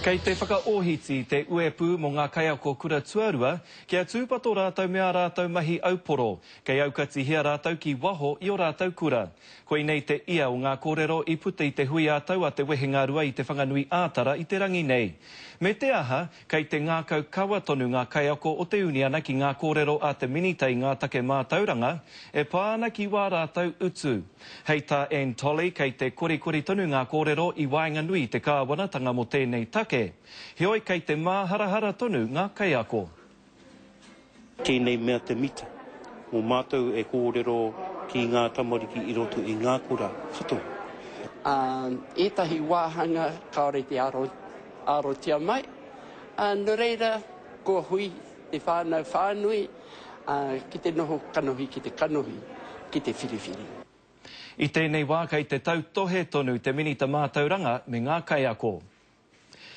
Kei te whakaohiti te uepū mō ngā kaiako kura tuarua kia tūpato rātou me ā rātou mahi auporo, kei aukatihia rātou ki waho i ō rātou kura. Koinei te ia o ngā kōrero i puta i te hui ā-tau a Te Wehengarua i Te Whanganui-ā-Tara i te rangi nei. Me te aha, kei te ngākau kawa tonu ngā kaiako o te uniana ki ngā kōrero a te Minita i ngā take mātauranga e pā ana ki wā rātou utu. Hei tā Anne Tolley, kei te korikori tonu ngā kōrero i waenganui i te kāwanatanga mō tēnei take, heoi kei te māharahara tonu ngā kaiako. Tēnei mea te mita, mō mātou e kōrero ki ngā tamariki i roto i ngā kura katoa. Ā, ētahi wāhanga kāore te aro, arotia mai, ā, nō reira, kua hui te whānau whānui, ā, ki te noho kanohi ki te kanohi, ki te whiriwhiri. I tēnei wā kei te tautohe tonu te Minita Mātauranga me ngā kaiako.